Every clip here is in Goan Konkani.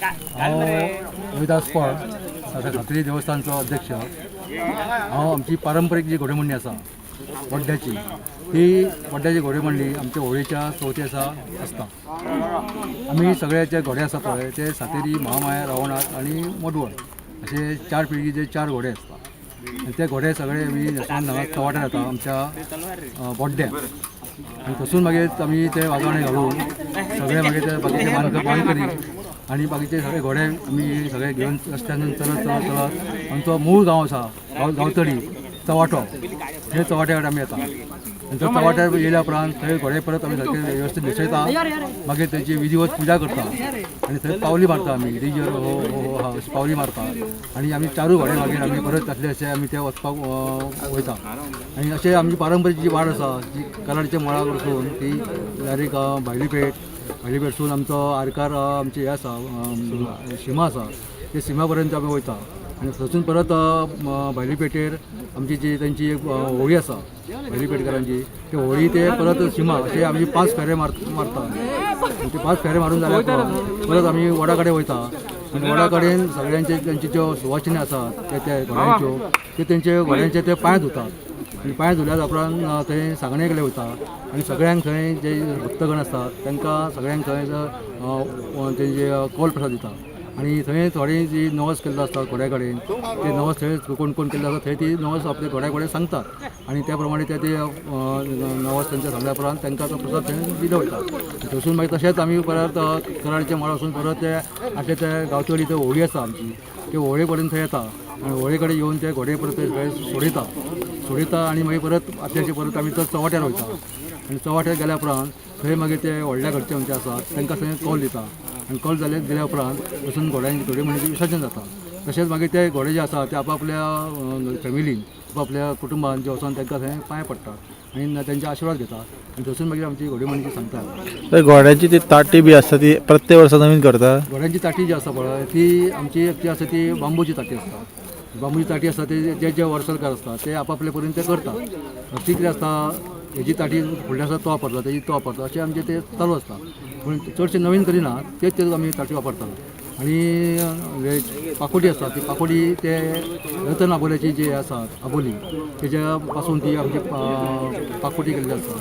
हांव रोहिदास पळ, सातेरी देवस्थानचो अध्यक्ष. हांव आमची पारंपरीक जी घोडेमोडणी आसा वड्ड्याची, ती वड्ड्याची घोडेमोडणी आमच्या होळीच्या चवथी दिसा आसता. आमी सगळे जे घोडे आसा पळय, ते सातेरी, महामाया, रावणात आनी मडवळ असे चार पिळगीचे चार घोडे आसता आनी ते घोडे सगळे आमी न्हेसोवन हांगा चवाट्यार येता आमच्या बोड्ड्या आनी थंयसून मागीर आमी ते वाजवणे घालून सगळे मागीर ते बाकीचे मानकरी आनी बाकीचे सगळे घोडे आमी सगळे घेवन रस्त्यान चलत चलत चलत आमचो मूळ गांव आसा, गांवतडी चवाटो, हे चवाट्या कडेन आमी येता आनी तो चवाट्यार येयल्या उपरांत थंय घोडे परत आमी सारके वेवस्थीत न्हेसयता. मागीर तेची विधिवत पुजा करता आनी थंय पावली मारता आमी, रिजर हो हो हो हा अशी पावली मारता आनी आमी चारूय घोडे मागीर आमी परत तसले अशे आमी ते वचपाक वयता. आनी अशें आमची पारंपरीक जी वाड आसा जी कराडच्या मळा वचून ती डायरेक्ट भायली पेठ, भायली पेठसून आमचो आरकार, आमची हे आसा, शिमा आसा, ते सिमा पर्यंत आमी वयता. आनी थंयसून परत भायली पेठेर आमची जी तेंची एक होळी आसा भायली पेटकारांची, ते होळी ते परत शिमा अशे आमी 5 फेरे मारता. आनी ते 5 फेरे मारून जाल्या उपरांत परत आमी वडा कडेन वयता आनी वडा कडेन सगळ्यांचे तेंचे ज्यो सुवासिनी आसा ते त्या घोड्यांच्यो, ते तेंचे घोड्यांचे ते पांय धुतात आनी पांय धुल्या उपरांत थंय सांगणे कडेन वयता आनी सगळ्यांक थंय जे भक्तगण आसतात तांकां सगळ्यांक थंय तेंचे कौल प्रसाद दिता. आनी थंय थोडी जी नवस केल्लो आसता घोड्या कडेन, ते नवस थंय कोण कोण केल्लो आसता थंय ती नवस आपल्या घोड्या कडेन सांगतात आनी त्या प्रमाणे ते ते नवस तांच्या सांगल्या उपरांत तांकां तो प्रसाद थंय दिलो वयता. थंयसून मागीर तशेंच आमी परत कराडच्या मळा वचून परत ते आटले ते गांवतडी ते होळी आसा आमची, ते होळी पर्यंत थंय येता आनी होळी कडेन येवन ते घोडे परत ते सगळे सोडयता सोडयता आनी मागीर परत आतल्याचे परत आमी तो चवाट्यार वयता आनी चवाट्यार गेल्या उपरांत थंय मागीर ते व्हडल्या घरचे आमचे आसात तांकां थंय कॉल दिता आनी कॉल जाले दिल्या उपरांत वचून घोड्यांची घोडे विसर्जन जाता. तशेंच मागीर ते घोडे जे आसा ते आपापल्या फॅमिलीन, आपापल्या कुटुंबान जे वचोन तांकां थंय पांय पडटा आनी तेंचे आशिर्वाद घेता आनी थंयसून मागीर आमची घोडेमोडणीची सांगता. तर घोड्याची ती ताटी बी आसता ती प्रत्येक वर्सा नवीन करता? घोड्यांची ताटी जी आसा पळय, ती आमची जी आसा ती बांबूची ताटी आसता. बांबूची ताटी आसता, ते जे जे वर्सलकार आसता ते आपापले परीन ते करता. ती कितें आसता, हेजी ताटी फुडले आसा तो वापरता, तेजी तो वापरता, अशें आमचें ते चालू आसता. पूण चडशे नवीन करिना, तेच तेच आमी ताटी वापरता. आनी हे पाकोटी आसता, ती पाकोटी ते रतन आबोल्याची जी आसा आबोली, तेज्या पासून ती आमची पाकोटी केल्ली आसता.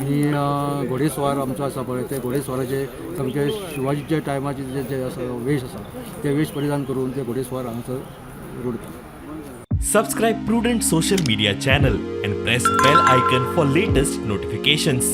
आनी घोडेस्वार आमचो आसा पळय, ते घोडेस्वाराचे सामके शिवाजीच्या टायमाचे जे जे आसा वेश आसा, ते वेश परिधान करून ते घोडेस्वार हांगासर रोडटा. Subscribe Prudent Social Media channel and press bell icon for latest notifications.